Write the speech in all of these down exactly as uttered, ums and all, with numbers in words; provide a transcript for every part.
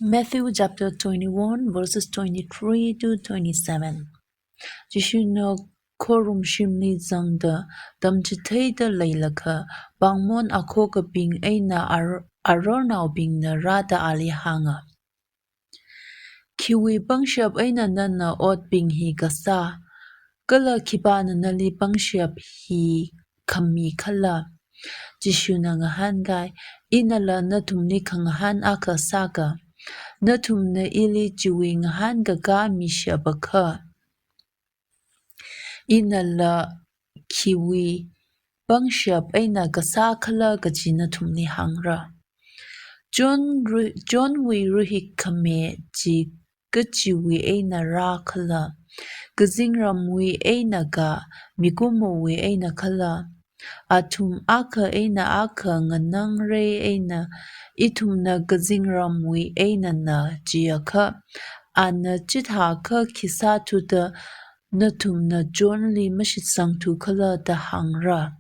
Matthew chapter twenty-one, verses twenty-three to twenty-seven. Jishuna khorumshimli zangda tamchitheida leilakha, pāngmon akhokabing eina ar-, arornaobingna rāda ali hānga, "Khiwui pangshap eina nana otbing hi kasā, kala khipāna nali pangshap hi khami khala?" Jishuna ngahānkai, "Inala nathumli khangahān akha sāka. Nathumna ili chiwui ngahānkakā mishapakha, inala khiwui pangshap eina kasā khala kaji nathumli hāngra. John ru-, Johnwui rahik khami chi kachiwui eina rā khala? Kazingramwui eina ka, mikumowui eina khala?" Athum akha eina akha nganāngrei eina, "Ithumna kazingramwui einana," jiakha, ana, "Chithākha khisāthuda nathumna Johnli mashitsangthu khala?" da hāngra.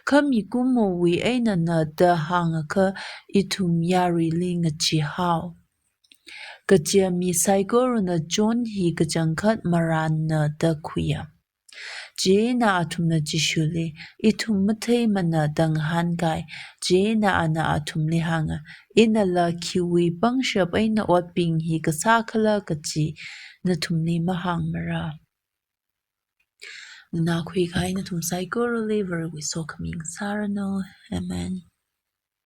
"Kha mikumowui einana," da hāngakha, "Ithum yaruili ngachee hao. Kaja mi saikorana John hi kachangkhat marānna," da khuiya. Chieina athumna Jishuli, "Ithum matheimana," da ngahānkai. Chieina ana athumli hānga, "Inala khiwui pangshap eina otbing hi kasā khala kaji nathumli mahāngmara." Nganākhui kahai nathum saikorali Varewui sokhami ngasāranu. Amen.